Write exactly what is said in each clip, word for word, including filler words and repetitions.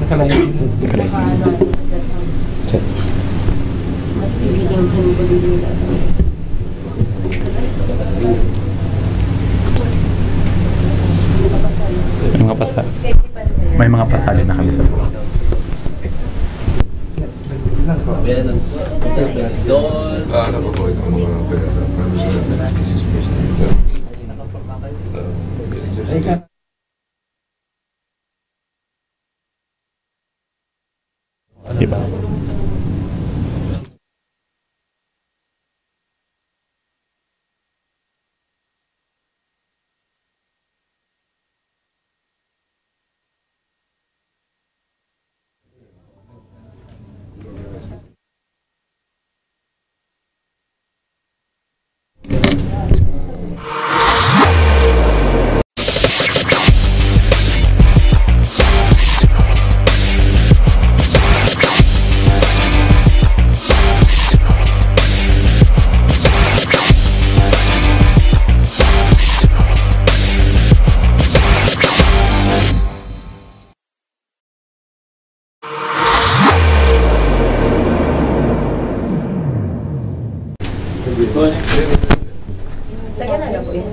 Nakalayo. Check. Mas piliin ko yung pagiging May mga pasa-, may mga pasali na kami sa buwan. Ah, ano po po itong mga pwede sa professional business person? Ah, Diba? Taga Naga po yan.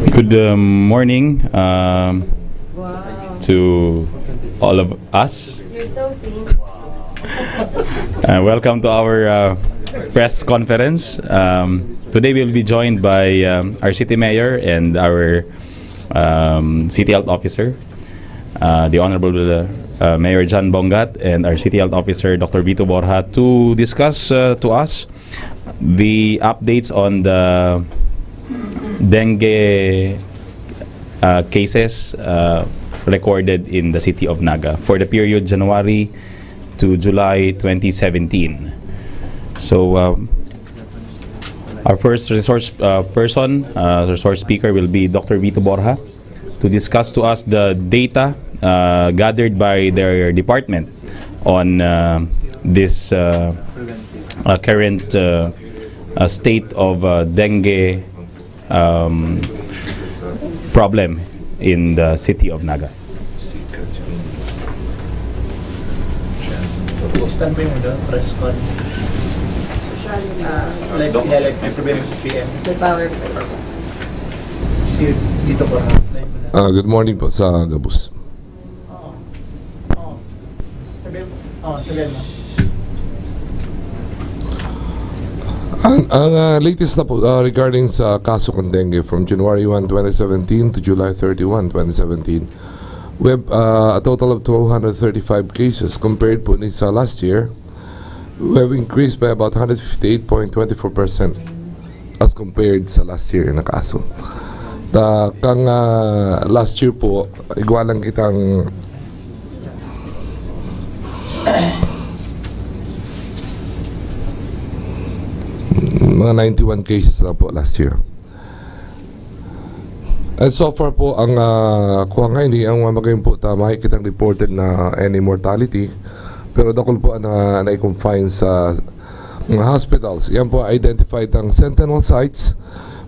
Good, um, morning, um, to all of us. You're so thin. Uh, welcome to our, uh, press conference. Um, today we'll be joined by, um, our city mayor and our, um, city health officer, uh, the Honorable, uh, uh, Mayor John Bongat, and our city health officer, Doctor Vito Borja, to discuss, uh, to us the updates on the dengue, uh, cases, uh, recorded in the city of Naga for the period January to July twenty seventeen. So, uh, our first resource, uh, person, uh, resource speaker will be Doctor Vito Borja to discuss to us the data, uh, gathered by their department on, uh, this, uh, uh, current, uh, uh, state of, uh, dengue, um, problem in the city of Naga. Tapos, saan ba yung ano, press con? Ah, live, live, sabihin mo sa P M. The PowerPoint. Si Tito Borja, live mo na. Ah, good morning po sa gabos. Oo. Oo. Sabihin mo. Oo, sabihin mo. Ang, ang, ah, latest na po, ah, regarding sa kaso ng dengue from January one, twenty seventeen to July thirty-one, twenty seventeen, we have, ah, a total of two hundred thirty-five cases compared po ni sa last year. We have increased by about hundred fifty-eight point twenty-four percent as compared sa last year na kaso. Ta, kang, ah, last year po, igwa lang kitang mga ninety-one cases lang po last year. And so far po, ang, ah, kuha nga ini, ang mga magayon po, tama, kitang reported na any mortality. Pero dakul po ang, ah, na-confine sa mga hospitals. Yan po, identified ang sentinel sites,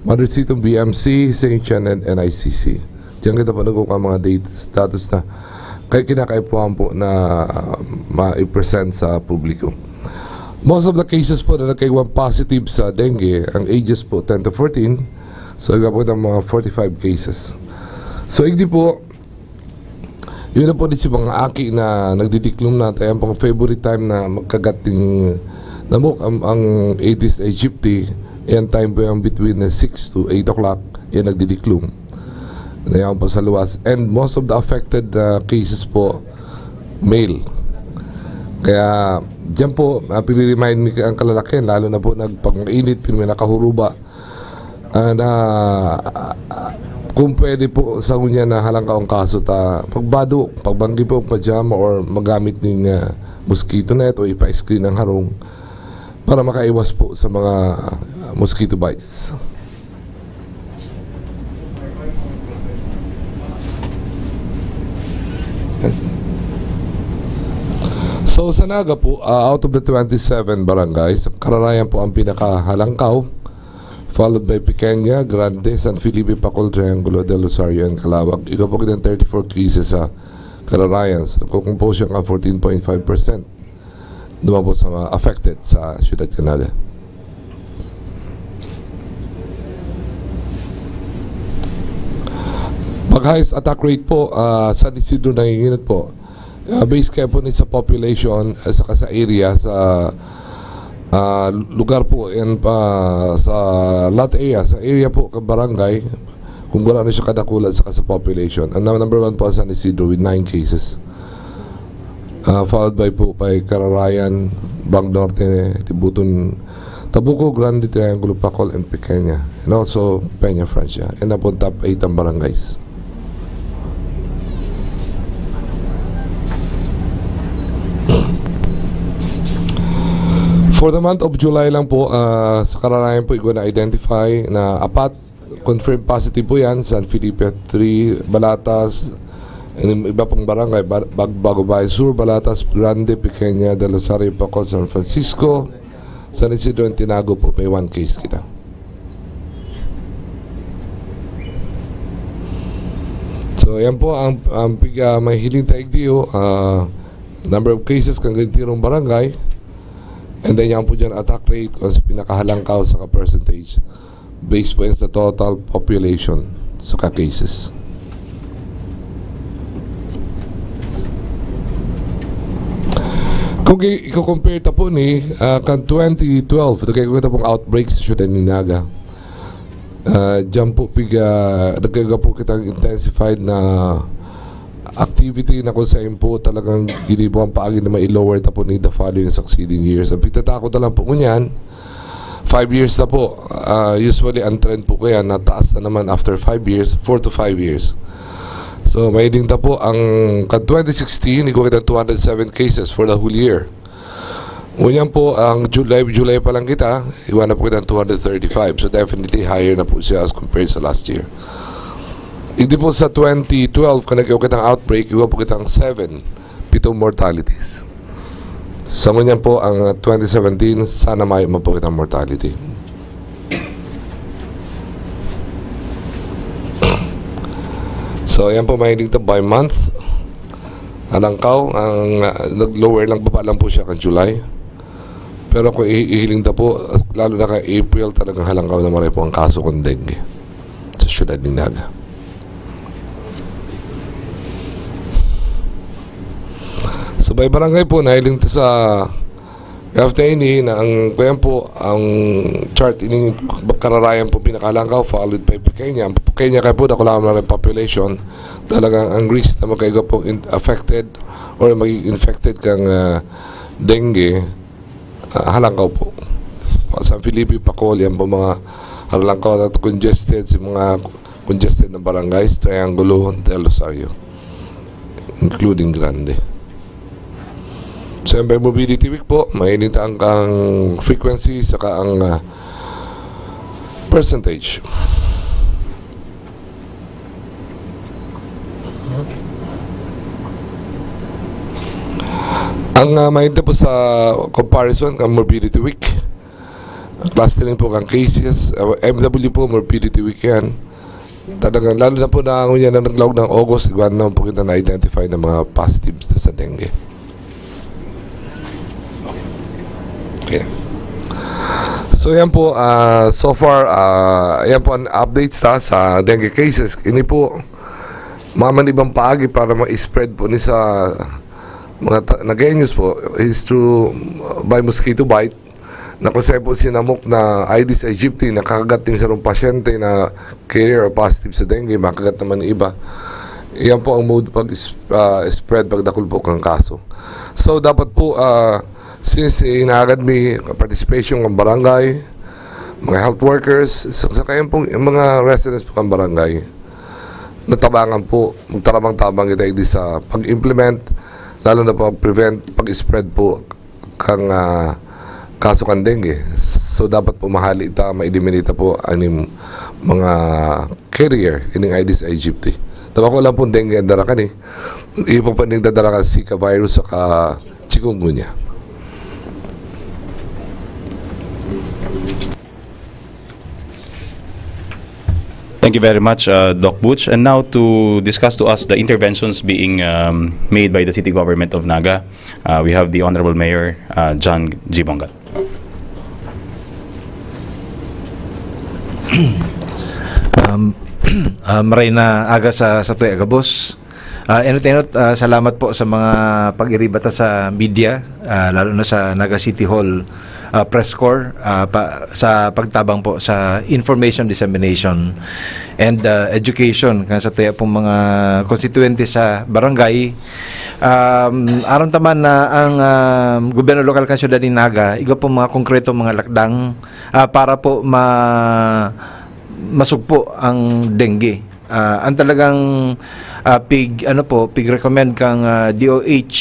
Madrecito, B M C, Saint John, and N I C C. Diyan kita po nagkukuha mga dates, status na kaya kinakaipuhan po na, ah, ma-present sa publiko. Most of the cases po na nagkaiwan positive sa dengue, ang ages po ten to fourteen, so, igwa po ng mga forty-five cases. So, igdi po, yun na po din si mga aki na nagdidiklom na, tayo ang pang favorite time na magkagat ng lamok, ang, ang Aedes aegypti, yan time po yung between, uh, six to eight o'clock, yan nagdidiklom. Na yan po sa luwas. And most of the affected, uh, cases po, male. Kaya, diyan po, uh, piniremind mi ang kalalakihan, lalo na po nagpang-init, pin-, may nakahuruba. Ah, na, ah, kung pwede po sa ngunyan na halangkaong kaso ta, pagbado, pagbanggi po, pajama or magamit ning, ah, mosquito net o ipa-screen ang harong para makaiwas po sa mga mosquito bites. So So, sa Naga po, ah, out of the twenty-seven barangays, Cararayan po ang pinakahalangkaw, followed by Pequeña, Grande, San Felipe, Pacol, Triangulo del Rosario, and Calauag. Igwa po kitang thirty-four cases sa Cararayan. So, nagko-compose siya ng fourteen point five percent. Duman po sa mga affected sa Siyudad kan Naga. Pag highest attack rate po, ah, San Isidro nanginginot po. Ah, base kaya po ni sa population, ah, saka sa area, sa, ah, lugar po, and, ah, sa lot area, sa area po, ka barangay, kung wala na siya kadakula saka sa population. Ang number one po, San Isidro with nine cases. Ah, followed by po by Cararayan, Bang Norte, Tibuton, Tabuco, Grande, Triangulo, Pacol, and Pequeña. And also Peña Francia. And na po top eight ang barangays. For the month of July lang po, ah, sa Cararayan po, igwa na-identify na apat. Confirmed positive po yan, San Felipe three, Balatas, and iba pang barangay, Ba-, Bag-, Bagubay Sur, Balatas, Grande, Pequeña, Del Rosario, Pacol, San Francisco, San Isidro, and Tinago po, may one case kita. So, yan po ang, ang pig-, ah, may hiling taig diyo, ah, number of cases kan tirong barangay, and then yan po dyan attack rate kung sa pinakahalangkaw sa ka-percentage. Based po yan sa total population saka cases. Kung i-, i-compare ta po ni, ah, kan twenty twelve, ito kayo kita pong outbreak sa siyudad ni Naga. Ah, diyan po piga, nagkaga po kitang intensified na activity na kung saan po talagang ginibo ang paagi na ma-lower ta po ni the following succeeding years. Ang pitatakot na lang po ngunyan, five years na po. Ah, usually, ang trend po kaya na taas na naman after five years, four to five years. So, may ding ta po ang kan twenty sixteen, igwa kita two hundred seven cases for the whole year. Ngunyan po, ang July, July pa lang kita, igwa na po kita two hundred thirty-five. So, definitely higher na po siya as compared sa last year. Hindi po sa twenty twelve, kung nag-, kitang outbreak, igwa po kitang seven, pitong mortalities. Sa ngunyan po, ang twenty seventeen, sana may man po kitang mortality. So, ayan po, may dito by month. Halangkaw, ang, ah, nag-lower lang, baba lang po siya kan July. Pero kung i-, ihiling ta po, lalo na kay April, talagang halangkaw na maray po ang kaso kung dengue sa siyudad ni Naga. So, may barangay po, nahiling ta sa after ini, na ang, kuyan po, ang chart, ining Cararayan po, pinakahalangkaw, followed by Pequeña. Ang Pequeña kaya po, dakula na rin population. Talagang ang risk na magkaiga pong in-, affected or maging infected kang, ah, dengue, ah, halangkaw po. San Felipe, Pacol, yan po mga halangkaw na congested, si mga congested na barangays, Triangulo, Del Rosario, including Grande. Siyempre, mobility week po, mainit ang, ang frequency saka ang, ah, percentage. Ang, ah, mainit po sa comparison kan mobility week, clustering po kan cases, ah, M W po, morbidity week yan. Talagang, lalo na po na ngunyan na naglaog ng August, igwa naman po kita na-identify ng mga positive na sa dengue. Okay. So, yan po, ah, so far, ah, yan po ang updates ta sa dengue cases. Ini po, maman ibang paagi para ma-spread po ni sa mga ta-, Nagueños po is through, uh, by mosquito bite. Na kung saan po sinamok na Aedes aegypti, nakakagat din sa pasyente na carrier o positive sa dengue, makagat naman ng iba. Yan po ang mode pag is-, ah, spread pagdakul po kang kaso. So, dapat po, ah, since, eh, inaagad may participation ng barangay, mga health workers, sa, sa kayang pong mga residents po ng barangay, natabangan po, magtarabang-tabang kita hindi sa pag-implement, lalo na pag-prevent, pag-spread po kang, ah, kaso kan dengue. So, dapat po mahali ta, ma-eliminate ta po aning mga carrier, ining Aedes aegypti. Tama ko lang pong dengue ang dara kan eh. Iba pa ning dadara kan Zika virus saka chikungunya. Thank you very much, uh, Doc Butch. And now to discuss to us the interventions being um, made by the city government of Naga, uh, we have the Honorable Mayor uh, John G. Bongat. Um, uh, maray na aga sa sa tuya gabos. Uh, enot-enot, uh, salamat po sa mga pag-iriba ta sa media, uh, lalo na sa Naga City Hall uh, Press Corps uh, pa, sa pagtabang po sa information dissemination and uh, education kan sa tuya pong mga konstituyente sa barangay. Um, aron taman na ang um, gobyerno lokal kan siyudad ni Naga, igwa pong mga konkreto mga lakdang ah, para po ma masugpo ang dengue. Ah, ang talagang ah, pig ano po, pig recommend kang ah, D O H,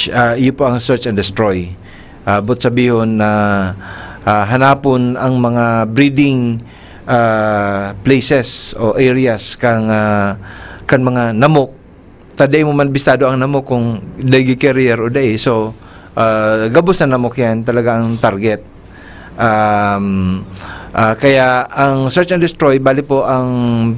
ah, iyo po ang search and destroy. Ah, but sabihon na ah, hanapon ang mga breeding ah, places o areas kang ah, kan mga namok, ta dai mo man bistado ang namok kung dengue carrier o dai. So, ah, gabos na namok yan talaga ang target. Um, ah, kaya ang search and destroy, bali po ang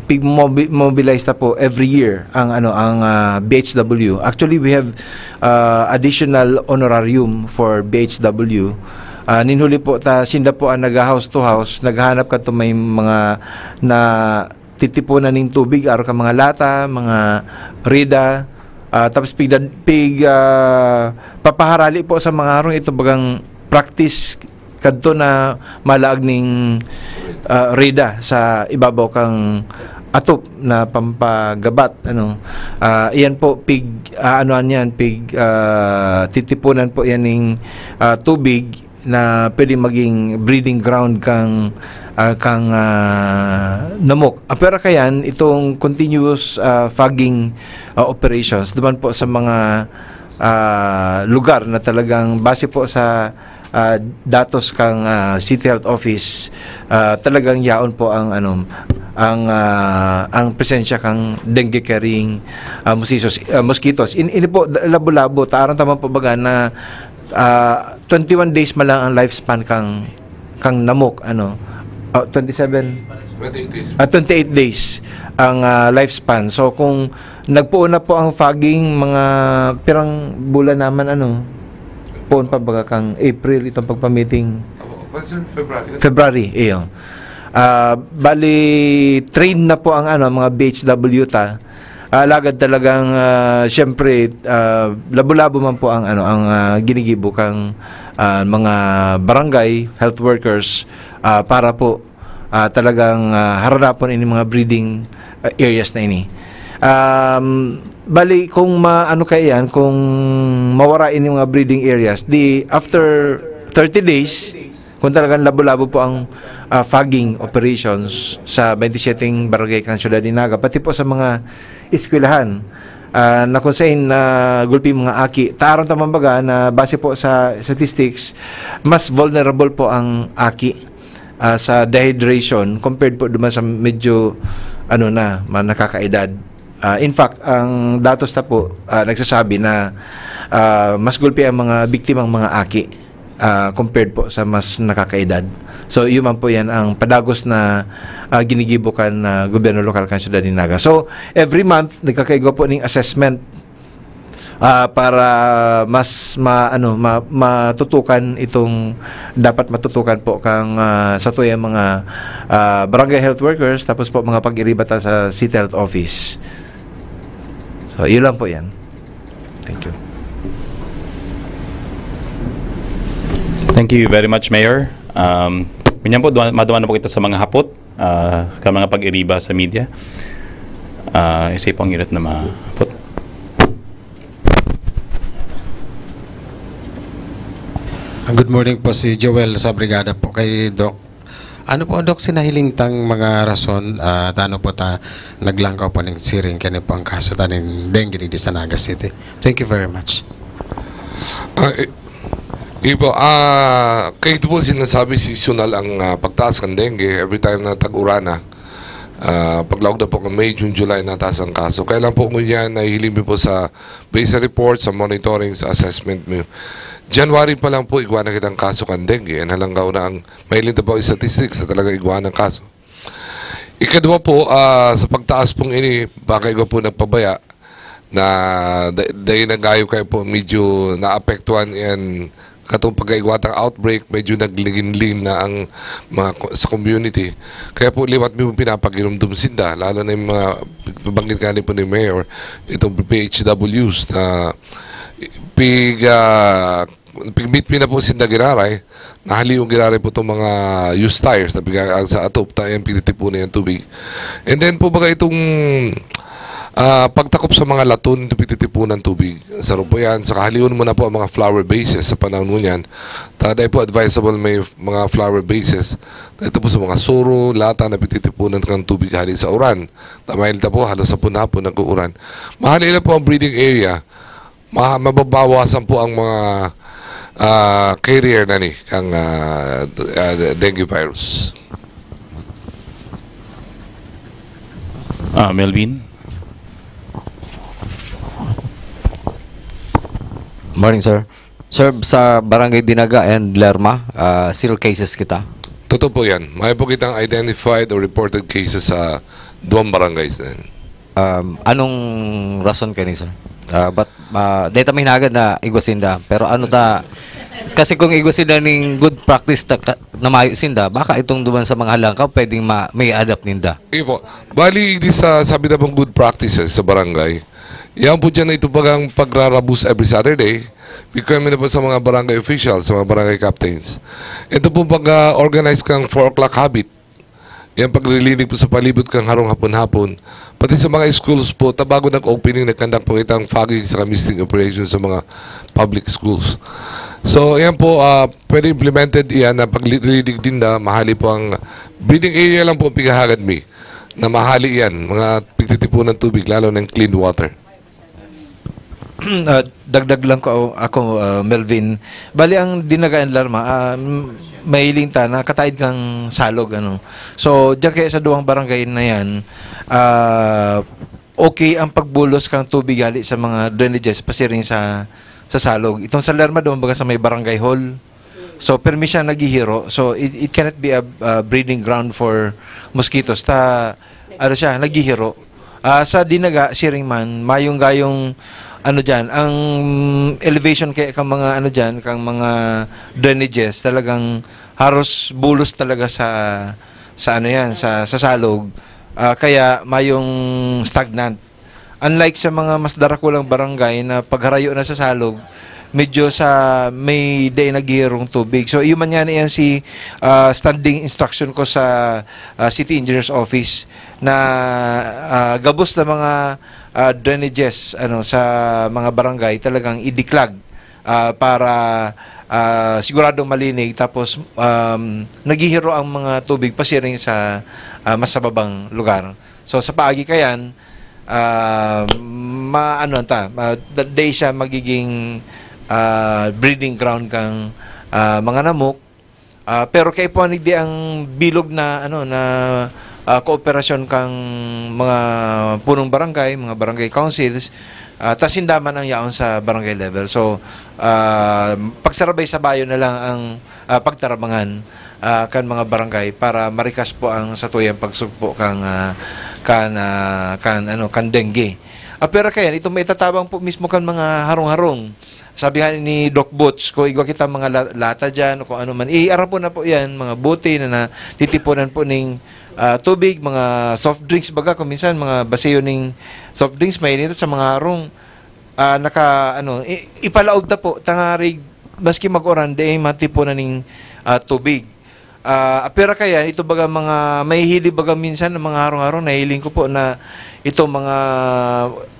pig-mobi- mobilize ta po every year ang ano ang ah, B H W. Actually, we have ah, additional honorarium for B H W. Ah, ninhuli po ta sinda po ang nag-house to house, naghahanap kadto may mga na titipunan ning tubig, aro ka mga lata, mga rida, ah, tapos pig, pig ah, papaharali po sa mga harong ito bagang practice kadto na malaag ning ah, rida sa ibabaw kang atop na pampagabat, ano. Ah, iyan po pig ah, ano yan, pig ah, titipunan po yan ning ah, tubig na pwede maging breeding ground kang ah, kang ah, namok. Ah, pero kayan itong continuous ah, fogging ah, operations duman po sa mga ah, lugar na talagang base po sa ah, datos kang ah, City Health Office, ah, talagang yaon po ang ano ang ah, ang presensya kang dengue carrying ah, mosquitoes, ah, mosquitoes. In, ini po da- labo-labo, taaron taman po baga na ah, twenty-one days man lang ang lifespan kang kang namok, ano. Ah, twenty-seven, Twenty-eight days. ah, twenty-eight days ang ah, lifespan. So kung nagpuon na po ang fogging, mga pirang bulan naman, ano, poon pa baga kang April itong pagpamiting. Opo, February. February, iyo. Ah, bali train na po ang ano, mga B H W ta. Ah, alagad talagang ah, siyempre ah, labo-labo man po ang ano ang ah, ginigibo kang ah, mga barangay health workers ah, para po ah, talagang ah, haranapon ini mga breeding ah, areas na ini. Um, bali kung maano kaya yan, kung mawara ini mga breeding areas, di after thirty days, kung talagang labo-labo po ang ah, fogging operations sa twenty-seven barangay kan Syudad ni Naga, pati po sa mga eskwelahan ah, na kung saan na gulpi mga aki, taron tamang baga na base po sa statistics, mas vulnerable po ang aki ah, sa dehydration compared po duman sa medyo ano na, mga nakakaedad. Ah, in fact, ang datos na po ah, nagsasabi na ah, mas gulpi ang mga biktimang mga aki ah, compared po sa mas nakakaedad. So, yun man po yan ang padagos na ah, ginigibo kan ah, gobyerno lokal kan Syudad ni Naga. So, every month, nagkakaigwa po ning assessment ah, para mas ma, ano, ma, matutukan itong dapat matutukan po kang ah, sa tuyang mga ah, barangay health workers, tapos po mga pag-iriba ta sa City Health Office. So, yun lang po yan. Thank you. Thank you very much, Mayor. Um, ngunyan po, duwa- maduwa na po kita sa mga hapot, ah, ka mga pag-iriba sa media. Ah, isa po ang hirap na mahapot. Ah, Good morning po, si Joel sa Brigada po kay Doc. Ano po, Doc, sinahiling tang mga rason ah, tano po ta naglangkaw po ning siring kani po ang kaso taning dengue digdi sa Naga City? Thank you very much. Ah, i- Ibo, ah, kayo po sinasabi seasonal ang ah, pagtaas ng dengue every time na tag-uran na. Ah, paglaog na po kan May, June, July, nataas ang kaso. Kaya lang po ngunyan, nahihiling mi po sa, based sa report, sa monitoring, sa assessment mi. January pa lang po, igwa na kitang kaso kan dengue. Yan halanggaw na ang mahiling na po ang statistics na talaga igwa ng kaso. Ikadwa po, ah, sa pagtaas pong ini, baka igwa po nagpabaya na da-, dahil nagayo kayo po medyo naapektuhan yan katong pagkaigwatang outbreak, medyo naglinginlin na ang mga ko-, sa community. Kaya po liwat mi po pinapaginumdum sinda, lalo na yung mga nabanggit nga ni po ni Mayor, itong P H Ws na pig, ah, pigmit mi na po sinda giraray, nahaliw giraray po itong mga used tires na piga-, sa atop, ta-, yung pinitipunan yung tubig. And then po baga itong, ah, pagtakop sa mga laton, itong pinitipunan tubig. Sa po yan, sa kahalion mo na po ang mga flower vases sa panahon mo niyan. Taday po advisable may mga flower vases. Ito po sa mga suro, lata na pinitipunan kang tubig hali sa uran. Tamay nito po, halos hapon-hapon nag-uuran. Mahali lang po ang breeding area. Ma-, mababawasan po ang mga, ah, carrier na ni kang, ah, d-, ah, dengue virus. Ah, Melvin? Morning, sir. Sir, sa Barangay Dinaga and Lerma, ah, zero cases kita. Totoo po yan. May po kitang identified or reported cases sa duwang barangays na yan. Um, anong rason kani, sir? Ah, but, ah, dahil ta mahinagad na igwa sinda. Pero ano ta, kasi kung igwa sinda ning good practice ta, ka-, na mayo sinda, baka itong duman sa mga halangkaw, pwedeng ma-, may adapt ninda. Iyo po. Bali, di sa, sabi na pong good practices sa barangay, yan po dyan na ito bagang pagrarabus every Saturday. Requirement na po sa mga barangay officials, sa mga barangay captains. Ito po pag-organize kang four o'clock habit. Yan paglilinig po sa palibot kang harong hapon-hapon. Pati sa mga schools po, ta bago nag-opening, nag-conduct po kitang fogging sa misting operation sa mga public schools. So, yan po, ah, pwede implemented iyan na paglilinig din na mahali po ang breeding area lang po ang pighahagad mi na mahali yan, mga pigtitipunan tubig, lalo ng clean water. Ah, dagdag lang ko, ako, ah, Melvin. Bali, ang Dinaga and Lerma, ah, m-, mahiling ta na kataid kang Salog, ano. So, diyan kaya sa duwang barangay na yan, ah, okay ang pagbulos kang tubig hali sa mga drainages pasiring sa, sa Salog. Itong sa Lerma, duman baga sa may barangay hall. So, permi siya naghihiro. So, it, it cannot be a, a breeding ground for mosquitoes. Ta, ano siya, naghihiro. Ah, sa Dinaga, siring man, mayong gayong, ano diyan, ang elevation kaya kang mga, ano diyan, kang mga drainages, talagang haros bulos talaga sa, sa ano yan, sa, sa Salog. Ah, kaya mayong stagnant. Unlike sa mga mas darakulang barangay na pagharayo na sa Salog, medyo sa may dai naghihirong tubig. So, iyo man nga na yan si, ah, standing instruction ko sa, ah, City Engineer's Office na, ah, gabos na mga, ah, drainages, ano, sa mga barangay talagang idiklag, ah, para, ah, siguradong malinig. Tapos, um, naghihiro ang mga tubig pasiring sa, ah, mas sababang lugar. So, sa paagi kayan, ah, ma-, ano ta, ma-, da-, dai siya magiging, ah, breeding ground kang, ah, mga namok. Ah, pero kaipuhan digdi ang bilog na, ano, na, ah, kooperasyon kang mga punong barangay, mga barangay councils, ah, ta sinda man ang yaon sa barangay level. So, ah, pagsarabay-sabayon na lang ang, ah, pagtarabangan, ah, kan mga barangay para marikas po ang satuyang pagsugpo kang, ah, kan, ah, kan, ano, kan dengue. Ah, pero kaya, itong maitatabang po mismo kan mga harong-harong. Sabi nga ni Doc Boots, kung igwa kita mga la-, lata dyan o kung ano man, iarapon na po yan, mga bote na natitipunan po ning, ah, tubig, mga soft drinks, baga, kung minsan, mga baseyo ning soft drinks, mainit sa mga harong, ah, naka, ano, i-, ipalaog na po, tangarig, maski mag-uran, di matipunan ning, ah, tubig. Ah, pero kaya, ito baga mga, mahihili baga minsan ng mga harong-harong, nahiling ko po na ito mga,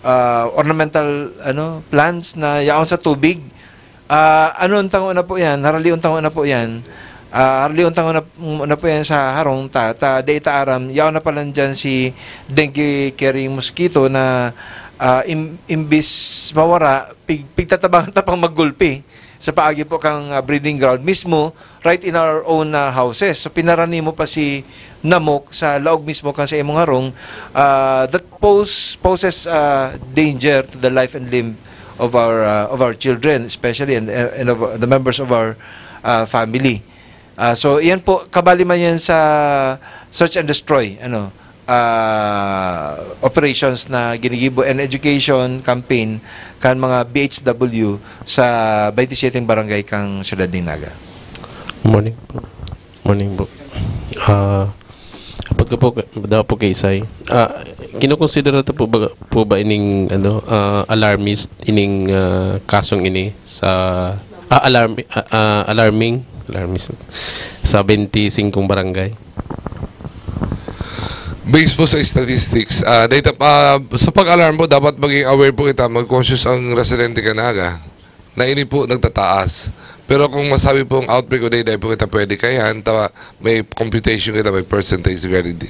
ah, ornamental, ano, plants na yaon sa tubig. Ah, ano ang tango na po yan? Haralion tango na po yan. Ah, haralion tango na, na po yan sa harong ta, ta, dai ta aram. Yaon na pala dyan si dengue carrying mosquito na, ah, im-, imbis mawara, pig-, pigtatabangan ta pang maggulpi. sa paagi po kang, ah, breeding ground mismo, right in our own, ah, houses. So, pinarani mo pa si namok sa laog mismo kan sa imong harong, ah, that pose, poses, ah, danger to the life and limb of our, ah, of our children, especially, and, and of the members of our, ah, family. Ah, so, iyan po, kabali man yan sa search and destroy, ano, ah, operations na ginigibo and education campaign kan mga B H W sa twenty-seven barangay kang siyudad nin Naga. Morning po. Morning po. Ah, apod ko po, daw po kay Isay. Ah, kinokonsidera to po ba, po ba ining, ano, ah, alarmist, ining, ah, kasong ini sa, ah, alarm, ah, ah, alarming, alarmist, sa twenty-five barangay? Based po sa statistics, ah, data, ah, sa pag-alarm po, dapat maging aware po kita, mag-conscious ang residente kan Naga na ini po nagtataas. Pero kung masabi pong outbreak o day, dahil po kita pwede kayan, ta, may computation kita, may percentage regarding di.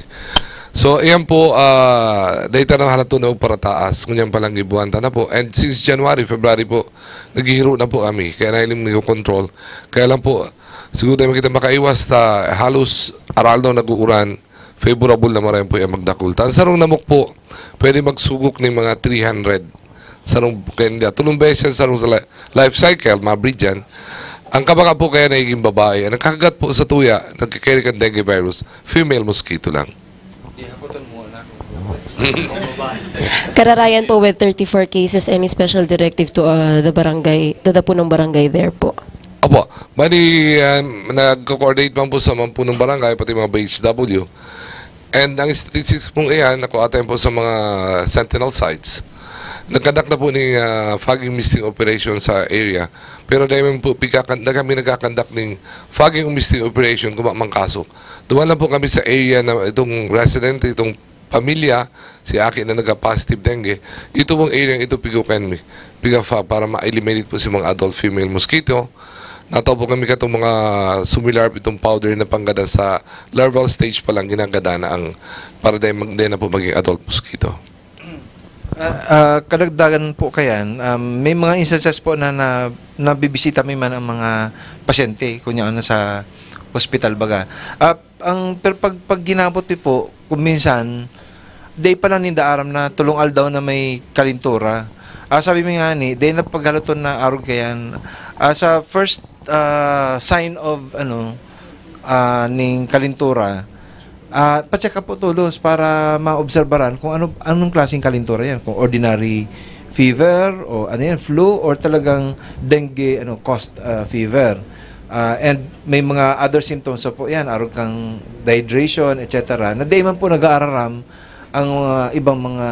So, ayan po, ah, data na halato na parataas. Ngunyan palang gibuhan ta na po. And since January, February po, naghihiro na po kami. Kaya nahiling nag-control. Kaya lang po, siguro dahil kita makaiwas ta halos aral daw nag-uuran, favorable na maray po yung magdakul. Tan sarong namok po, pwede magsugok ng mga three hundred. Sarong kaya tulong beses sarong sa li- life cycle, mabridyan. Ang kabaga po kaya nagiging babae, ang nagkakagat po sa tuya, nagkikarry kan dengue virus, female mosquito lang. Kararayan po with thirty-four cases, any special directive to uh, the barangay, to the punong barangay there po? Opo, bali, ah, nagko-coordinate man po sa mga punong barangay, pati mga B H W. And ang statistics pong iyan, nakuha tayo po sa mga sentinel sites. Nagkandak na po ni ah, fogging misting operation sa area. Pero dahil man po, pigkakan, na kami nagkakandak ng fogging misting operation, kumamangkaso. Duman lang po kami sa area na itong resident, itong pamilya, si Aki na nagka-positive dengue, ito pong area ito pigukan mi. Piga fa para ma-eliminate po si mga adult female mosquito. Nataw po kami katong mga sumilar itong powder na panggada sa larval stage pa lang ginagada na ang para dahil mag, dahil na po maging adult mosquito. Ah, ah, kadagdagan po kayan, um, may mga instances po na, na nabibisita mi man ang mga pasyente, kunya ano sa hospital baga. Ah, ang per, pag, pag ginabot mi po, kung minsan, day pa lang ninda aram na tulong aldaw na may kalintura. Ah, sabi mi nga ni, day na paghaloton na arog kayan. Ah, sa first ah, sign of ano ah, ning kalintura, ah, pa-check up po todos para maobserbaran kung ano anong klaseng kalintura yan, kung ordinary fever o ano yan, flu or talagang dengue ano caused ah, fever. Ah, and may mga other symptoms po yan, arog kang dehydration, et cetera. Na di man po nag-aararam ang ah, ibang mga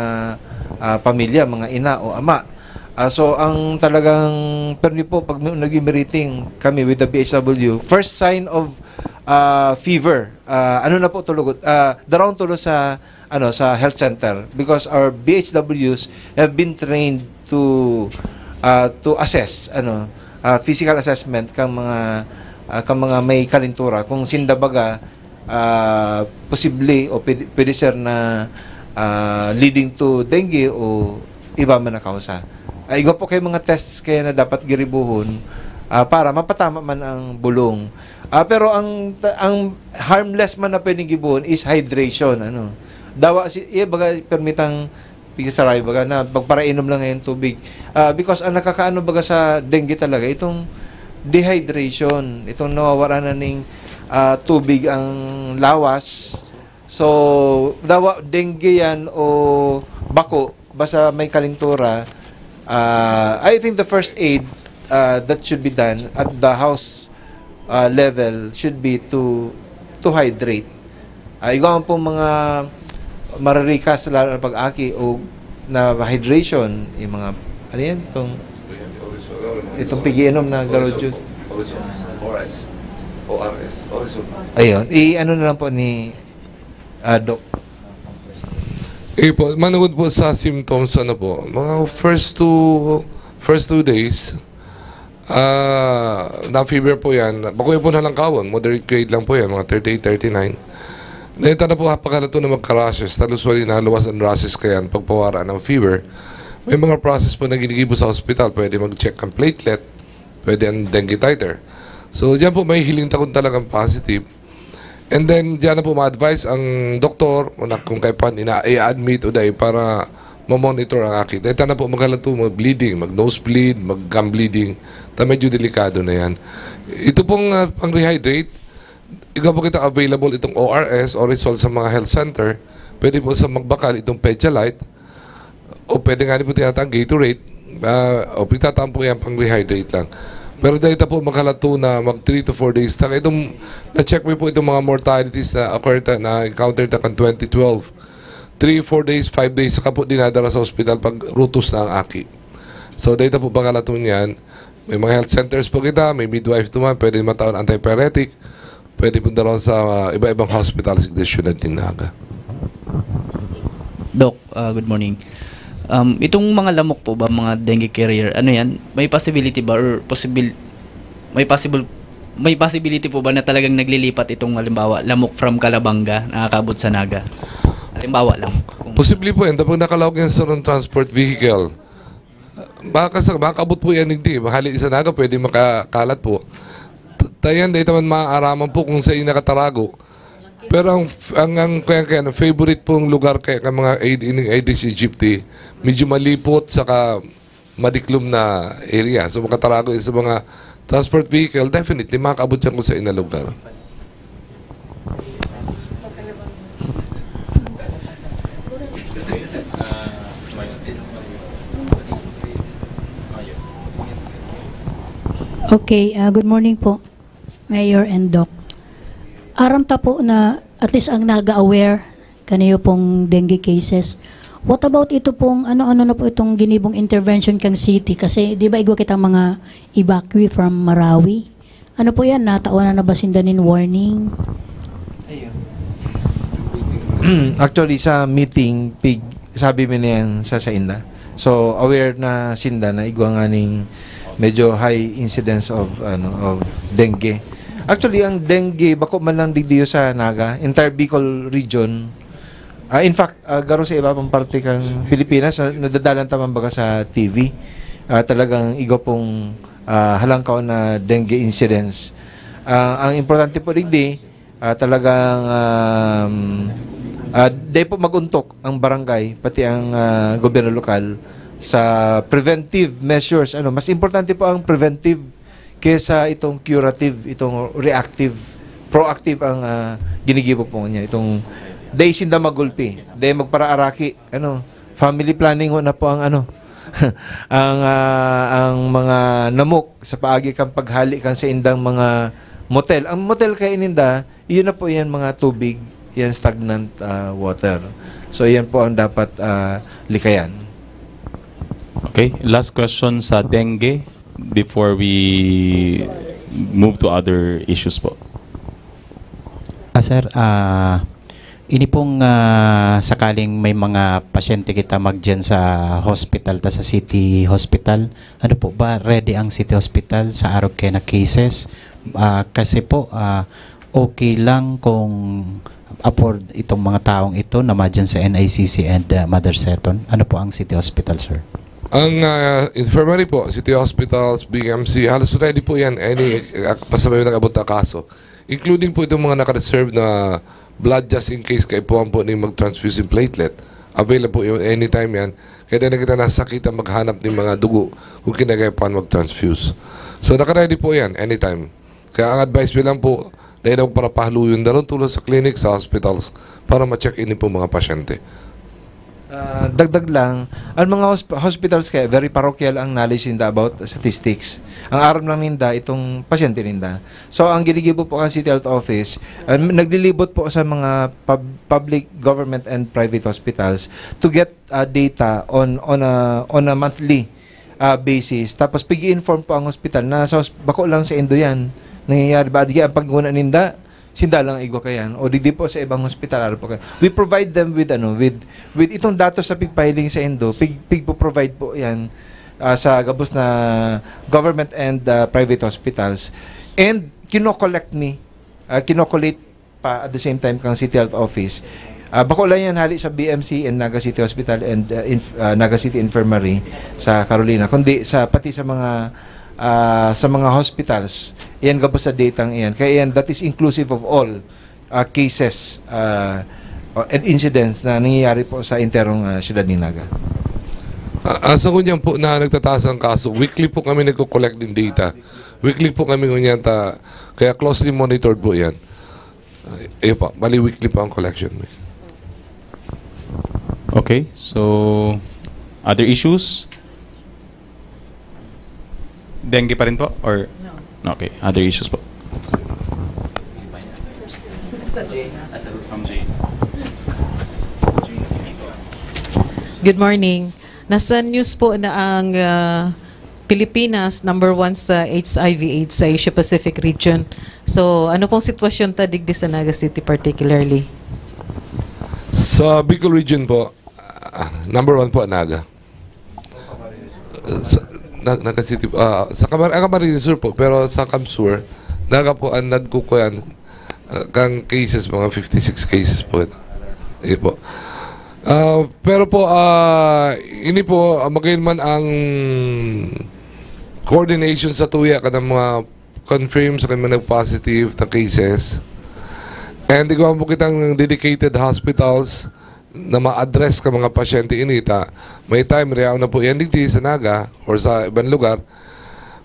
ah, pamilya, mga ina o ama. Ah, so ang talagang permi po pag may- naging meeting kami with the B H W, first sign of ah, fever, ah, ano na po tulugot, ah, daraon tulo sa ano sa health center because our B H Ws have been trained to ah, to assess ano ah, physical assessment kang mga ah, kang mga may kalintura kung sinda baga ah, posible o pwede, pwede sir na ah, leading to dengue o iba man na kausa. Ah, igwa po kay mga tests kaya na dapat giribuhon ah, para mapatama man ang bulong. Ah, pero ang ang harmless man na pwedeng gibuhon is hydration, ano. Dawa si iya baga permitang pigsasarabi baga na pagparainom lang ngayon tubig. Ah, because ang nakakaano baga sa dengue talaga itong dehydration, itong nawawala na ning ah, tubig ang lawas. So, dawa dengue yan o bako, basta may kalintura, ah, I think the first aid ah, that should be done at the house ah, level should be to to hydrate. Ah, igwa man pong mga maririkas lalo na pag-aki o na hydration, yung mga ano yan, itong itong pigiinom na garo juice. O R S. O R S. O R S. Ayun, i-ano na lang po ni ah, Doc. Eh po, manungod po sa symptoms, ano po, mga first two first two days, ah, na-fever po yan. Bakuya po na lang kawon, moderate grade lang po yan, mga thirty-eight, thirty-nine. Then, tanda po, pagkalato na magka-rashes, tal usually naluwas ang rashes kayan, pagpawara ng fever. May mga process po na ginigibo sa hospital, pwede mag-check ang platelet, pwede ang dengue titer. So, diyan po may hiling ta kung talagang positive. And then, diyan na po ma-advise ang doktor kung, na, kung kaipuhan ina-, i-admit o dai para ma-monitor ang aki. Dahil na po magkalato, mag-bleeding, mag-nosebleed, mag-gum bleeding. Ta medyo delikado na yan. Ito pong ah, pang-rehydrate, igwa po kita available itong O R S, Orisol, sa mga health center. Pwede po sa Magbakal itong Pedialyte. O pwede nga rin po tinatawag Gatorade. Ah, o pitataan po yan pang rehydrate lang. Pero dahil ta po makalato na mag three to four days. Ta itong, na-check mo po itong mga mortalities na occurred ta, na encountered ta kan twenty twelve. Three, four days, five days, saka po dinadala sa ospital pag rutos na ang aki. So, dahil ta po makalato niyan, may mga health centers po kita, may midwife naman, pwede mataon antipyretic, pwede po dalaw sa ah, iba-ibang hospital sa syudad ng Naga. Doc, uh, good morning. Um, itong mga lamok po ba, mga dengue carrier, ano yan? May possibility ba or possible may possible may possibility po ba na talagang naglilipat itong, halimbawa, lamok from Calabanga nakakabot sa Naga? Halimbawa lang. Kung Posible po yan. Kapag nakalaog yan sa transport vehicle, makakasa- makakabot po yan, hindi. Mahali sa Naga, pwede makakalat po. T- Tayan, dahil naman maaaraman po kung sa nakatarago. Pero ang, f- ang, ang, kaya, kaya, ang favorite pong lugar kaya ng mga Aed- ining Aedes aegypti, medyo malipot, saka madiklom na area. So, makatarago sa mga transport vehicle, definitely makakabot yan kung sa ina lugar. Okay, ah, good morning po, Mayor and Doc. Aram ta po na at least ang Naga aware kaniyo pong dengue cases. What about ito pong ano-ano na po itong ginibong intervention kang city? Kasi di ba igwa kita mga evacuee from Marawi? Ano po yan? Nataon na na ba sinda nin warning? Actually, sa meeting, pig, sabi mi na yan sa sainda. So, aware na sinda na igwa nga ning medyo high incidence of ano of dengue. Actually, ang dengue, bako man lang digdiyo sa Naga, entire Bicol region. Ah, in fact, ah, garo sa iba pang parte kang Pilipinas, na, nadadalan ta man baga sa T V. Ah, talagang igwa pong ah, halangkaw na dengue incidence. Ah, ang importante po digdi, ah, talagang um, ah, dai po mag-untok ang barangay, pati ang ah, gobyerno lokal sa preventive measures. Ano, mas importante po ang preventive kesa itong curative, itong reactive. Proactive ang ah, ginigibo po niya. Itong dai sinda magulpi, dai magparaaraki, ano, family planning ho na po ang ano, ang ah, ang mga namok sa paagi kan paghali kan saindang mga motel. Ang motel kay ininda, iyon na po yan mga tubig, yan stagnant ah, water. So yan po ang dapat ah, likayan. Okay, last question sa dengue before we move to other issues po. Ah, sir, ah, ini pong ah, sakaling may mga pasyente kita magdiyan sa hospital ta sa City Hospital, ano po ba, ready ang City Hospital sa arog kaya na cases? Ah, kasi po, ah, okay lang kung afford itong mga taong ito na madyan sa N I C C and ah, Mother Seton. Ano po ang City Hospital, sir? Ang ah, infirmary po, city hospitals, B M C, halos ready po yan. Any, uh, basta may nag-abot na kaso. Including po itong mga naka-reserve na blood just in case kaipuhan po ning mag-transfuse yung platelet. Available po yun anytime yan. Kaya na kita nasakit ang maghanap ng mga dugo kung kinakaipuhan mag-transfuse. So, naka-ready po yan anytime. Kaya ang advice ko lang po, dahil na magparapahaluyon na ron tulad sa clinic, sa hospitals, para ma-check in po mga pasyente. Ah, dagdag lang, ang mga hosp- hospitals kaya very parochial ang knowledge ninda about statistics. Ang aram lang ninda itong pasyente ninda. So ang ginigibo po ang City Health Office, ah, naglilibot po sa mga pub- public, government and private hospitals to get ah, data on on a on a monthly ah, basis. Tapos pigi-inform po ang hospital na sa hos- bako lang sa indo yan. Nangyayari ba? Di ang pagnguna ninda, sinda lang igwa kayan. O di, di po sa ibang hospital, araw po kayo. We provide them with, ano, with, with itong datos sa pigpahiling sa indo, pig, pigpo-provide po yan ah, sa gabos na government and ah, private hospitals. And kinokollect ni, ah, kinokollect pa at the same time kang City Health Office. Ah, bako lang yan hali sa B M C and Naga City Hospital and ah, inf- ah, Naga City Infirmary sa Carolina, kundi sa pati sa mga ah, sa mga hospitals. Iyan gabos sa datang iyan. Kaya iyan, that is inclusive of all, ah, cases, ah, and incidents na nangyayari po sa enterong, ah, siyudad ni Naga. Ah, ah, sa ngunyan po na nagtataas ang kaso, weekly po kami nagko-collect ng data. Weekly po kami ngunyan, ta, kaya closely monitored po yan. Ayun po, bali weekly po ang collection. Okay, so other issues? Dengue pa rin po? Or... No. Okay, other issues po. From Jane. Good morning. Nasa news po na ang ah, Pilipinas number one sa H I V AIDS sa Asia Pacific region. So, ano pong sitwasyon ta digdi sa Naga City particularly? Sa Bicol region po, ah, number one po, Naga. Sa, na, Naga City, ah, sa Camar ang Camarines Sur po, pero sa CamSur, Naga po ang nagkukuyan, ah, kang cases, mga fifty-six cases po. Iyo po. Ah, pero po, ah, ini po, ah, magayon man ang coordination sa tuya kanang mga confirm sa mga nag-positive na cases. And igwa po kitang dedicated hospitals na ma-address ka mga pasyente ini ta. May time, reaw na po yan digdi sa Naga or sa ibang lugar.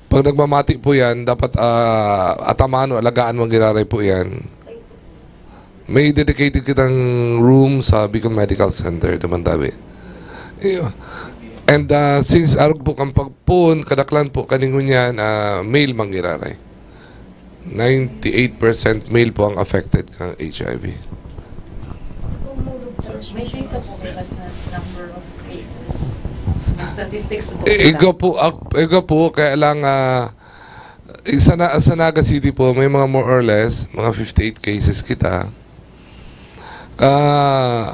Pag nagmamati po yan, dapat ah, ataman o alagaan mong giraray po yan. May dedicated kitang room sa Bicol Medical Center, naman tabi. Iyo. And ah, since arog po kang pagpon, kadaklan po kaningon yan, ah, male manggiraray. Ninety-eight percent male po ang affected kang H I V. May data po kayo sa number of cases? May statistics po Eh, igo po, ak- igo po, kaya lang ah, sa, na, sa Naga City po, may mga more or less, mga fifty-eight cases kita. Ah,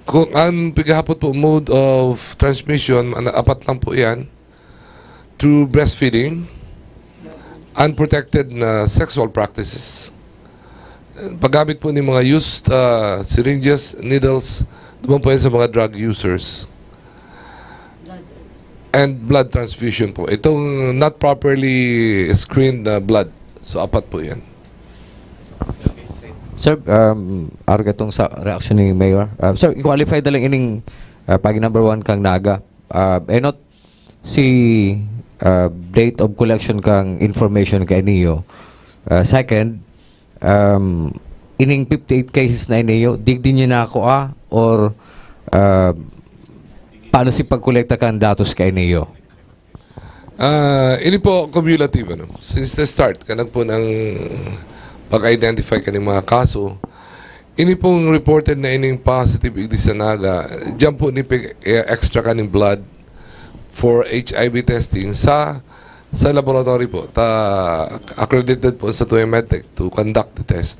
kung ang pighapot po mode of transmission, ano, apat lang po yan. Through breastfeeding, unprotected na sexual practices, paggamit po ng mga used ah, syringes, needles, duman po yan sa mga drug users. And blood transfusion po. Itong not properly screened na blood. So, apat po yan. Sir, um, arga tong sa reaksyon ni Mayor. Uh, sir, i-qualify na lang ining uh, pagi number one kang Naga. Uh, enot si uh, date of collection kang information kay niyo. Uh, second, um, ining fifty-eight cases na iniyo, digdi niyo na ako ah, or uh, paano si pagkolekta kang datos kay niyo? Ah, ini po cumulative, ano. Since the start, kanang po ng pag-identify kaning mga kaso, ini pong reported na ining positive igdi sa Naga, diyan po ni pig- eh, extra kaning blood for H I V testing sa sa laboratory po. Ta accredited po sa Tuya Medtech to conduct the test.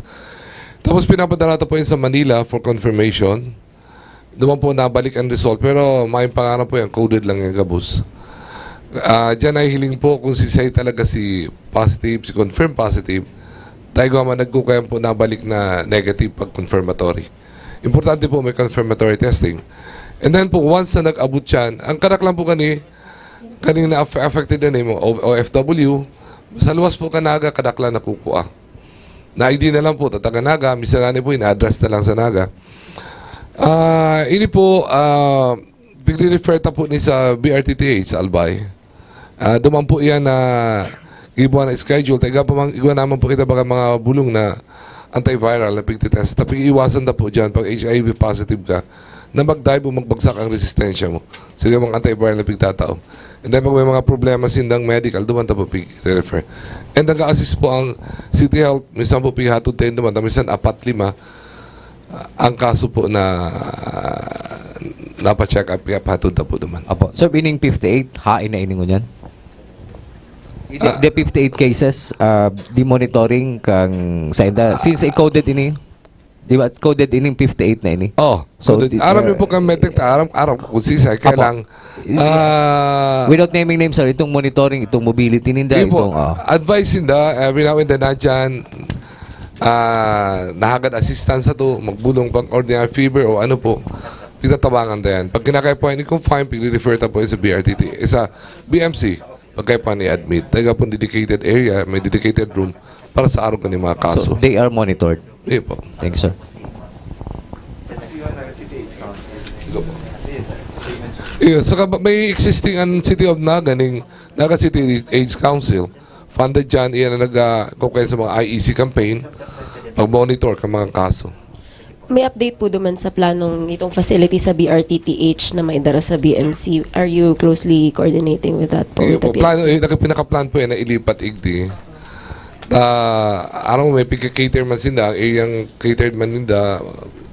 Tapos pinapadala ta po yun sa Manila for confirmation. Duman po nabalik ang result, pero may pangarap po yan, coded lang yung gabos. Ah, diyan ay hiling po kung si Sai talaga si positive, si confirm positive. Tayo man nagkukayan po nabalik na negative pag confirmatory. Importante po may confirmatory testing. And then po, once na nag-abot yan, ang karak lang po kani, kaning na aff- affected na yung mga O- O F W, sa luwas po kanaga, kadaklan na kukua. Na I D na lang po, tataga Naga, minsan nga ni po, ina-address na lang sa Naga. Ah, ini po, ah, pigre-refer ta po ni sa B R T T H sa Albay. Ah, duman po yan na gibuhan na schedule. Ta igwa, pa man, igwa naman po kita baga mga bulong na antiviral na pigtitest. Ta pag-iiwasan na po dyan pag H I V positive ka na mag-dive o magbagsak ang resistensya mo. Sige, mga antiviral na pigtatao. And then pag may mga problema sindang medical, duman ta po pig-refer. And nag-assist po ang City Health, minsan po pighatod tayo duman, minsan apat, lima, ah, ang kaso po na ah, napa-check up, pighatod ta po duman. Apo. Sir, ining fifty-eight, hain na ining ngunyan? Di, Ah. di fifty-eight cases, uh, di monitoring kang sa inda. Since i-coded ini, di ba, coded ining fifty-eight na ini? Oh, So, so, di- aram uh, yung po kang medtech, ta, aram, aram ko kung sisay, kaya Apo. lang, ah, Without naming names, sir, itong monitoring, itong mobility ninda, Yun po, itong... ah, advice ninda, every now and then, na dyan, ah, nahagad assistance sa to, magbulong pang ordinary fever o ano po, itatabangan na yan. Pag kinakaya po, hindi confine, pigre-refer ta po sa B R T T, sa B M C. pagkaipan i-admit. Taga pong dedicated area, may dedicated room para sa arog kan mga kaso. So, they are monitored. Iyo po. Thank you, sir. Iyo po. Iyo, saka ba- may existing ang City of Naga, ning Naga City AIDS Council. Funded dyan, iyan ang nag-, ah, kukaya sa mga I E C campaign, pag-monitor ka mga kaso. May update po duman sa planong itong facility sa B R T T H na maidara sa B M C. Are you closely coordinating with that po? Iyo with the po, plano, B M C? eh, nakapinakaplan po yan na ilipat igdi. Ah, aram mo, may pagka-cater man sinda, ang area catered man ninda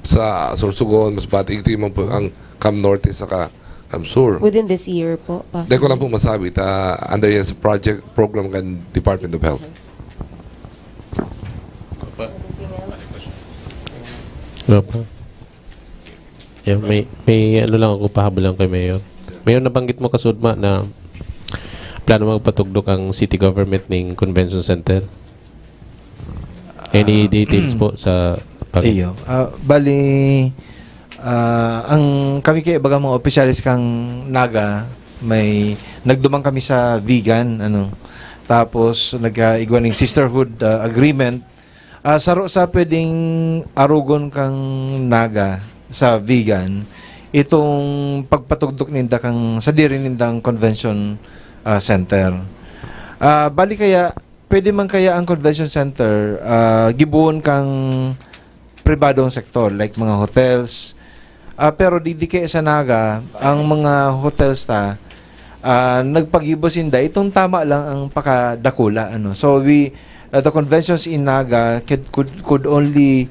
sa Sorsogon, mas bati igdi man po ang Cam Norte saka Cam Sur. Within this year po, Dahil ko lang po possibly? masabi, ta, under yan sa project program kan Department of Health. Wala pa. Yeah, may, may ano lang ako, pahabol lang kay Mayor. Mayor, nabanggit mo kasudma na plano magpatugdok ang city government ning convention center. Any details po sa pag- Iyo. Ah, bali, ah, ang kami kay baga mga opisyalis kang Naga, may nagduman kami sa Vigan, ano. Tapos nagkaigwa ning sisterhood ah, agreement. Ah, saro sa pwedeng arugon kang Naga sa Vigan, itong pagpatugdok ninda kang sadiri nindang convention ah, center. Ah, bali kaya, pwede man kaya ang convention center ah, gibohon kang pribadong sektor, like mga hotels. Ah, pero digdi kaya sa Naga, ang mga hotels ta, ah, nagpagibo sinda, itong tama lang ang pakadakula. Ano. So we, uh, the conventions in Naga could, could, could only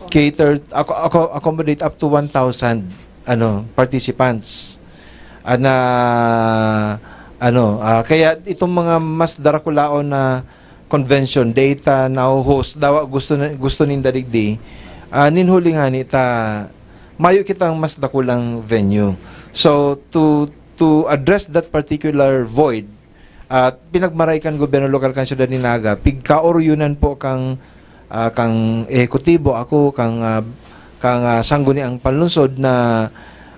cater, acco- acco- accommodate up to one thousand ano, participants. Ah, na, ano, ah, kaya itong mga mas darakulaon na convention, data na host, dawa gusto, na, gusto ninda digdi, ah, ninhuli nga ni ta, mayo kitang mas dakulang venue. So, to, to address that particular void, at pinagmaray kan gobyerno lokal kan siyudad ni Naga, pigkaoryonan po kang, ah, kang ehekutibo, ako, kang, ah, kang, ah, sangguniang panlungsod na,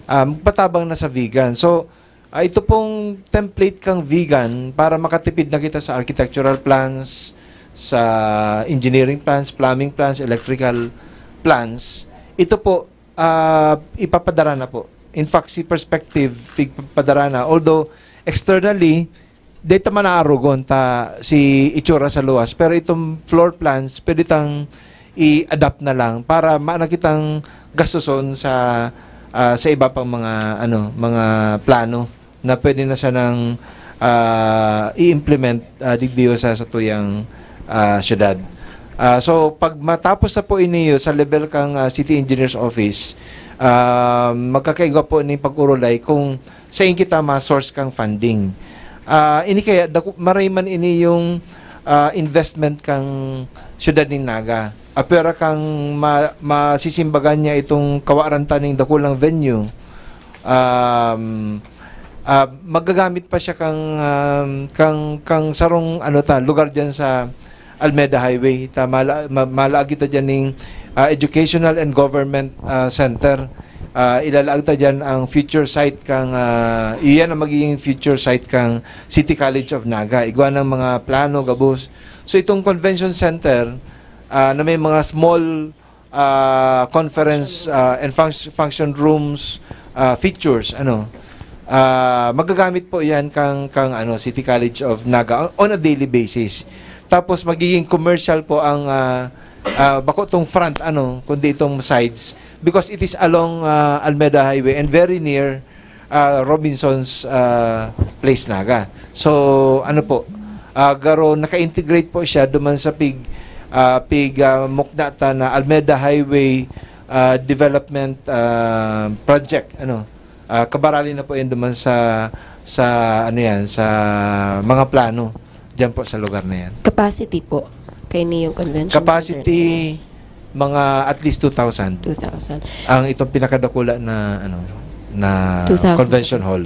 ah, magpatabang na sa Vigan. So, ah, ito pong template kang Vigan para makatipid na kita sa architectural plans, sa engineering plans, plumbing plans, electrical plans. Ito po, ah, ipapadara na po. In fact, si Perspective, pigpapadara na. Although, externally, dito man naarugon ta si itsura sa luwas. Pero itong floor plans, pwede tang i-adapt na lang para maana kitang gastuson sa ah, sa iba pang mga ano, mga plano na pwede na sanang ah, i-implement ah, digdiyo sa satuyang ah, syudad. Ah, so pag matapos na po iniyo sa level kang ah, City Engineer's Office, ah, magkakaigwa po ning pag-urulay kung saan kita ma-source kang funding. Ah, ini kaya, daku- maray man ini yung ah, investment kang siyudad nin Naga. Apwera kang ma- masisimbagan niya itong kawaran taning dakulang venue, um, ah, magagamit pa siya kang, um, kang, kang sarong ano ta, lugar dyan sa Almeda Highway. Ta, mala, ma, malaag kita dyan ning ah, Educational and Government ah, Center. Ah, ilalaag ta dyan ang future site kang, ah, iyan ang magiging future site kang City College of Naga. Igwa ng mga plano, gabos. So itong convention center ah, na may mga small ah, conference ah, and func- function rooms ah, features, ano, ah, magagamit po yan kang, kang ano, City College of Naga on a daily basis. Tapos magiging commercial po ang ah, ah, bako tong front, ano, kundi itong sides, because it is along ah, Almeda Highway and very near ah, Robinson's ah, Place Naga. So, ano po, ah, garo naka-integrate po siya duman sa pig ah, pig ah, mukna ta na Almeda Highway ah, Development ah, Project, ano. Ah, kabarali na po 'yan duman sa sa ano 'yan, sa mga plano diyan po sa lugar na 'yan. Capacity po kay niyong convention Capacity, mga at least two thousand. Center. two thousand. Ang itong pinakadakula na ano, na Two thousand convention hall.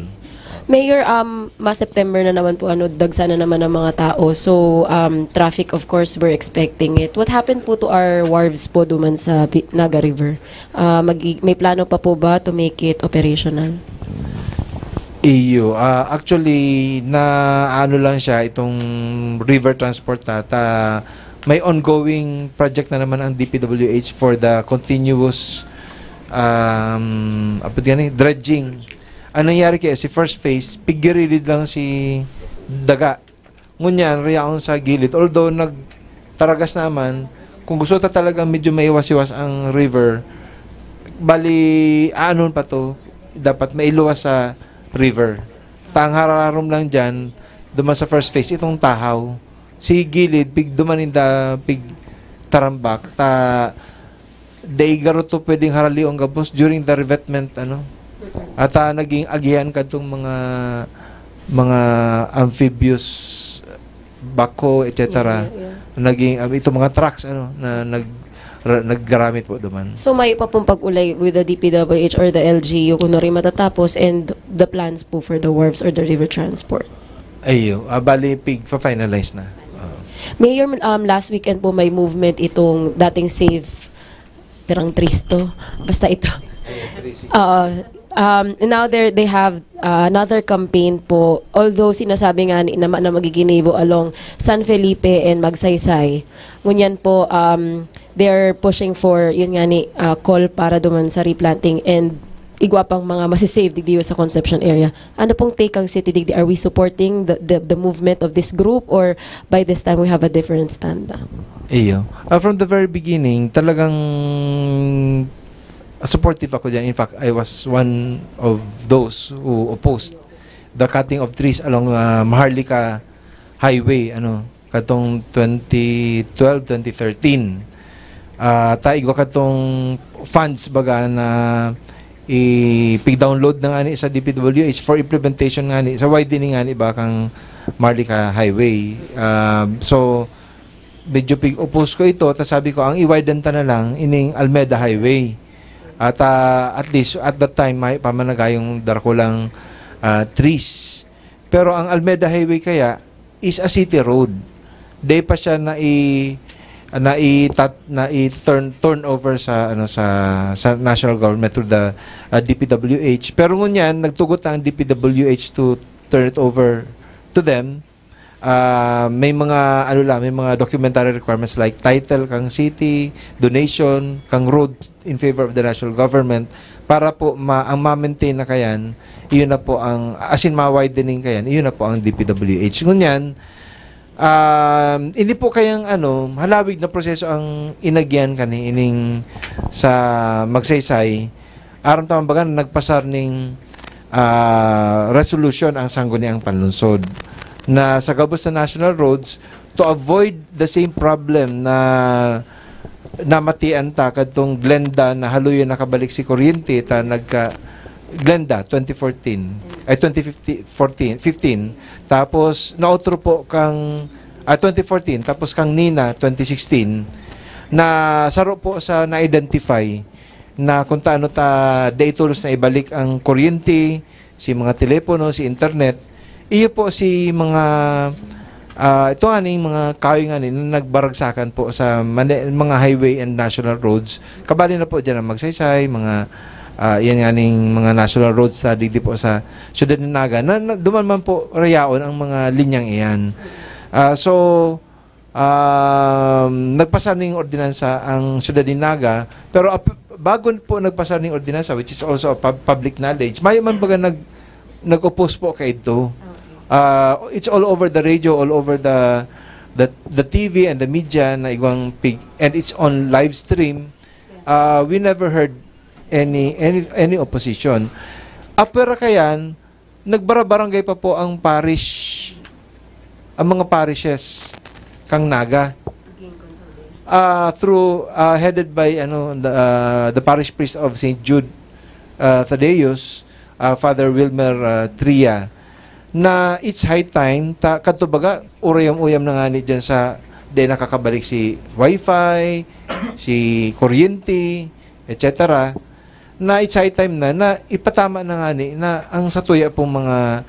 Mayor, um, ma-September na naman po, ano, dagsa na naman ang mga tao. So, um, traffic, of course, we're expecting it. What happened po to our wharves po duman sa Pi- Naga River? Ah, mag- may plano pa po ba to make it operational? Iyo, ah, actually, na ano lang siya, itong river transport ta, ta, may ongoing project na naman ang D P W H for the continuous, um, apod gani, dredging. Ang nangyari kaya, si first phase, pigirilid lang si daga. Ngunyan, riyaon sa gilid. Although nagtaragas naman, kung gusto ta talagang medyo maiwas-iwas ang river, bali, aanon pa to, dapat mailuwas sa river. Ta ang hararom lang dyan, duman sa first phase, itong tahaw. Si gilid, pig duman inda, pig tarambak, ta dai garo to pwedeng haralion gabos during the revetment, ano. At, ah, naging agihan kadtong mga, mga amphibious backhoe, et cetera. Yeah, yeah. Naging, ah, itong mga trucks, ano, na nag-, ra-, naggaramit po duman. So, may pa pong pag-ulay with the D P W H or the L G U kung ano rin matatapos and the plans po for the wharves or the river transport? Ayo, ah, bali, pig-finalize na. Oo. Mayor, um, last weekend po may movement itong dating Save, pirang tristo. Basta ito. Oo. Um, now they they have, uh, another campaign po. Although sinasabi nga ni naman na magiginibo along San Felipe and Magsaysay. Ngunyan po, um, they're pushing for, yun nga ni, uh, call para duman sa replanting and igwa pang mga masisave digdi sa Concepcion area. Ano pong take ang city digdi? Are we supporting the, the, the movement of this group, or by this time we have a different stand? Iyo. Ah, from the very beginning, talagang supportive ako dyan. In fact, I was one of those who opposed the cutting of trees along, ah, Maharlika Highway, ano, katong twenty twelve, twenty thirteen. Ah, ta igwa katong funds, baga, na ipi-download na ngani sa D P W H for implementation ngani, sa widening ngani ba kang Maharlika Highway. Ah, so, medyo pig-oppose ko ito, ta sabi ko, ang i-widen ta na lang ining Almeda Highway. At, ah, at least, at that time, may pa man nagayong darakulang, ah, trees. Pero ang Almeda Highway kaya is a city road. Di pa siya nai-, naitat-, nai-turn, turn over sa, ano, sa, sa national government through the, ah, D P W H. Pero ngunyan, nagtugot na ang D P W H to turn it over to them. Ah, may mga, ano lang, may mga documentary requirements like title kang city, donation, kang road in favor of the national government para po ma-, ang ma-maintain na kayan, iyon na po ang, as in, ma-widening kayan, iyon na po ang D P W H. Ngunyan, um, hindi po kayang, ano, halawig na proseso ang inagyan kani ining sa Magsaysay. Aram ta man baga na nagpasar ning, ah, resolution ang Sangguniang Panlungsod na sa gabos na national roads, to avoid the same problem na namatian ta kadtong Glenda na haluyon nakabalik si kuryente, ta nagka Glenda twenty fourteen, ay, twenty fifteen, fourteen, fifteen. Tapos naotro po kang, ah, twenty fourteen, tapos kang Nina twenty sixteen, na saro po sa na-identify na kung taano ta dai tolos na ibalik ang kuryente, si mga telepono, si internet. Iyo po si mga, ah, ito nga ning mga kahoy nga ni, na nagbaragsakan po sa mani-, mga highway and national roads. Kabali na po dyan ang Magsaysay, mga, ah, yan nga ning mga national roads sa digdi po sa Siyudad ng Naga. Na, na, duman man po rayaon ang mga linyang iyan. Ah, so, um, nagpasa ning ordinansa ang Siyudad nin Naga, pero ap-, bago po nagpasa ning ordinansa, which is also a pub-, public knowledge, mayo man baga nag-, nag-oppose po kaidto. Okay. Ah, it's all over the radio, all over the, the, the T V and the media na igwang pig-, and it's on live stream. Ah, we never heard any, any, any opposition. Apwera kayan, nagbarabarangay pa po ang parish, ang mga parishes kang Naga. Ah, through, ah, headed by, ano, the, ah, the parish priest of Saint Jude, ah, Thaddeus, ah, Father Wilmer, ah, Tria, na it's high time, ta, kadto baga, urayam-uyam na ngani dyan sa, di nakakabalik si wifi, si kuryente, et cetera, na it's high time na, na ipatama na ngani na ang satuya pong mga,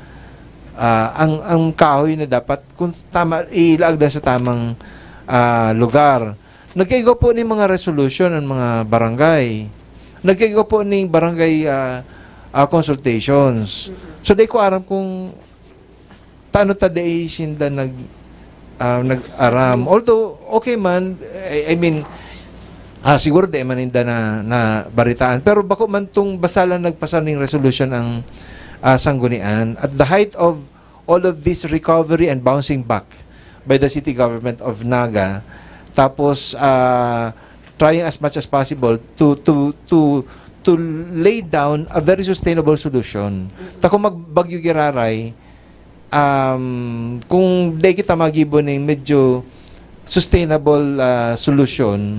ah, ang, ang kahoy na dapat kung tama, ilaag na sa tamang, ah, lugar. Nagkaigwa po ning mga resolution ang mga barangay. Nagkaigwa po ning barangay, ah, ah, consultations. Mm-mm. So, di ko aram kung tano ta dai sinda nag, ah, nag-aram. Although, okay man, I, I mean, ah, siguro di man ninda na, na baritaan. Pero bako man tong basta lang nagpasa ning resolution ang, ah, sanggunian. At the height of all of this recovery and bouncing back by the city government of Naga, tapos, ah, trying as much as possible to, to, to, to lay down a very sustainable solution. Ta kung magbagyo giraray, um, kung di kita magibo ning medyo sustainable, ah, solution,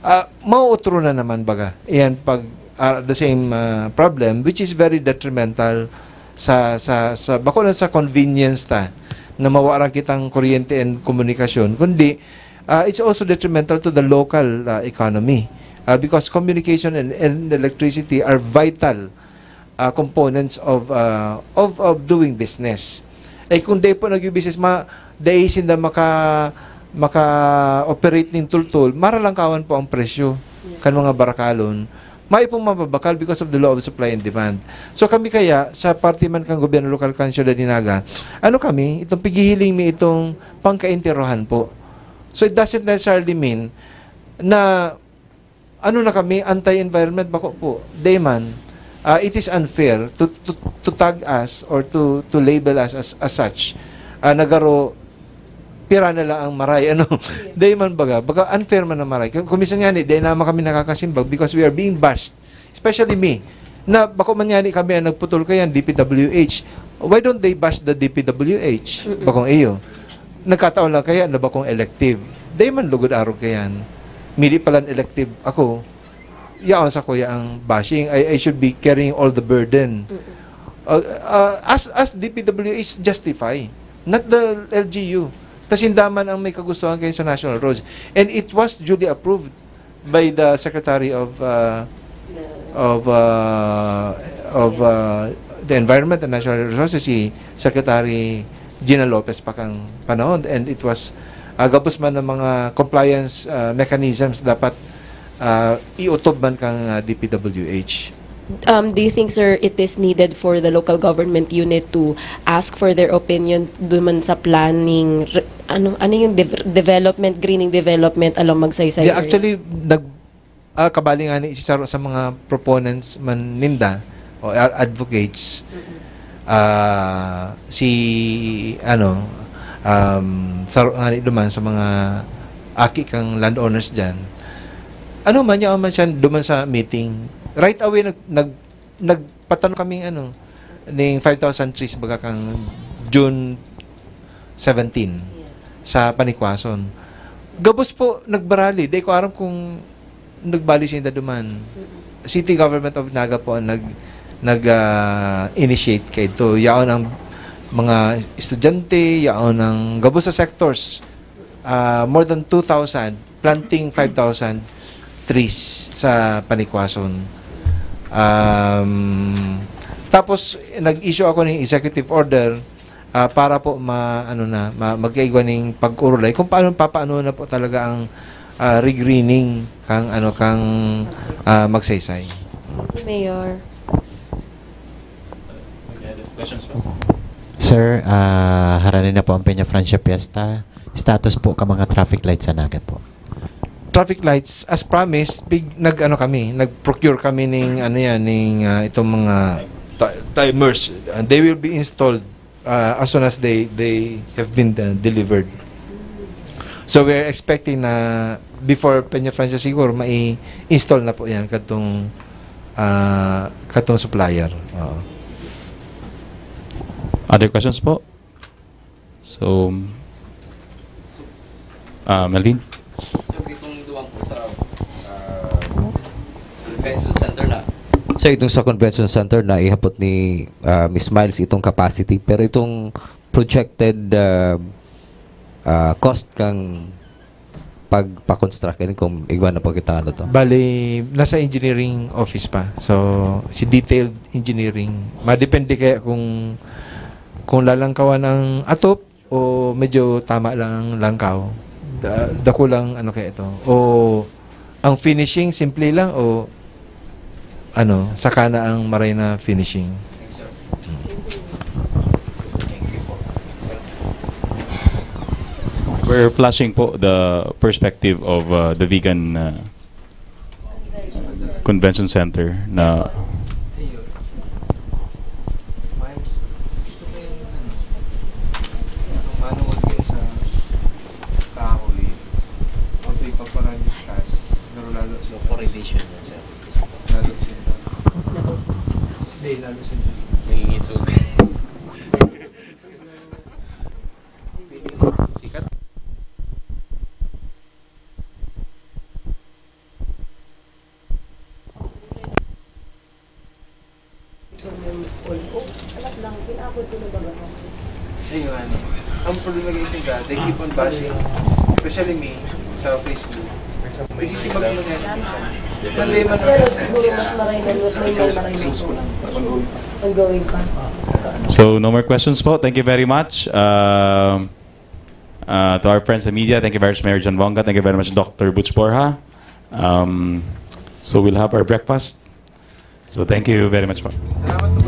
ah, mauutro na naman baga. Iyan pag, ah, the same, ah, problem, which is very detrimental sa, sa, sa, bako lang sa convenience ta na mawaran kitang kuryente and komunikasyon, kundi, ah, it's also detrimental to the local, ah, economy. Ah, because communication and, and electricity are vital, ah, components of, ah, of, of doing business. Eh, kung di po nag-business, ma, dai sinda maka, maka-operate ning tultol, maralangkawan po ang presyo kan mga barakalon. May pong mababakal because of the law of supply and demand. So, kami kaya, sa parte man kan gobyerno lokal kan Siyudad ni Naga, ano kami, itong pighihiling mi itong pangkaintirohan po. So, it doesn't necessarily mean na ano na kami, anti-environment, bako po. Di man. Ah, it is unfair to, to, to tag us or to, to label us as, as such. Ah, nagaro, pira na lang ang maray, ano. Di man baga. Baga unfair man ang maray. Kung, kung minsan nga ni, di naman kami nakakasimbag because we are being bashed. Especially me. Na bako man nga ni kami ang nagputol kayan, D P W H. Why don't they bash the D P W H? Mm-mm. Bakong iyo. Nagkataon lang kaya na bakong elective. Di man lugod arog kayan. Mili palan elective ako. Yaon sa kuya ang bashing. I, I should be carrying all the burden. Mm-mm. Uh, uh, as, as D P W H justify, not the L G U. Tas sinda man ang may kagustuhan kayo sa national roads. And it was duly approved by the Secretary of, uh, of, uh, of, uh, the Environment and Natural Resources, si Secretary Gina Lopez pa kang panahon, and it was, uh, gabos man ng mga compliance, uh, mechanisms dapat, uh, iotob man kang, uh, D P W H. Um, do you think, sir, it is needed for the local government unit to ask for their opinion duman sa planning, re-, ano, ano yung dev-, development, greening development along Magsaysay Yeah, area? Actually, nag-, ah, kabali nga ni si saro sa mga proponents man ninda o a-, advocates, Mm-mm. ah, si, ano, um, saro nga ni duman sa mga aki kang landowners dyan. Ano man, yaon man siya duman sa meeting. Right away, nag-, nag-, nagpatano kaming, ano, ning five thousand trees baga kang June seventeen Yes. sa Panikwason. Gabos po nagbarali. Di ko aram kung nagbali sinda duman. Mm-mm. City Government of Naga po ang nag-, nag, ah, initiate kaito. Yaon ang mga estudyante, yaon ang gabos sa sectors. Ah, more than two thousand, planting five thousand trees sa Panikwason. Um, tapos, nag-issue ako ng executive order, ah, para po ma-, ano na, ma-, magkaigwa ning pag-urulay kung paano, papaano na po talaga ang, ah, regreening kang, ano, kang, ah, Magsaysay. Mayor. Questions pa? Sir, ah, harani na po ang Peña Francia Fiesta. Status po ka mga traffic lights sa Naga po. Traffic lights, as promised, pig-, nag-ano kami, nag-procure kami ning, ano yan, ning, ah, itong mga ti-, timers. And they will be installed, ah, as soon as they, they have been, uh, delivered. So we're expecting na before Peña Francia siguro, mai-install na po yan katong, ah, katong supplier. Oo. Other questions po? So, ah, Melvin? So, itong duwang po sa, ah, convention center na. So, itong sa convention center na ihapot ni, ah, Miss Miles itong capacity, pero itong projected, ah, ah, cost kang pagpa-construct ini kung igwa na po kita ano to? Bali, nasa engineering office pa. So, si detailed engineering. Madepende kaya kung, kung lalangkawan ang atop o medyo tama lang ang langkaw. Da-, dakulang ano kaya ito. O ang finishing, simple lang o ano, saka na ang maray na finishing. We're flashing po the perspective of uh, the vegan uh, convention center na Ayun. Miles, gusto ko yung ano, itong manuwag din sa kahoy. Although ipagpara-discuss, pero lalo sa Vaporization yan, sir. Lalo sa Hindi, lalo sa Nangingisog. Sikat. Ayun. Ang problema guys yung they keep on bashing, especially me, sa Facebook. May sisibag naman yan. Problema Pero na. Siguro mas maray na may may maray na po. Ongoing pa. So no more questions po. Thank you very much. Um, uh, to our friends sa media, thank you very much, Mayor John Bonga. Thank you very much, Doctor Butch Borja. Um, so we'll have our breakfast. So thank you very much po. Salamat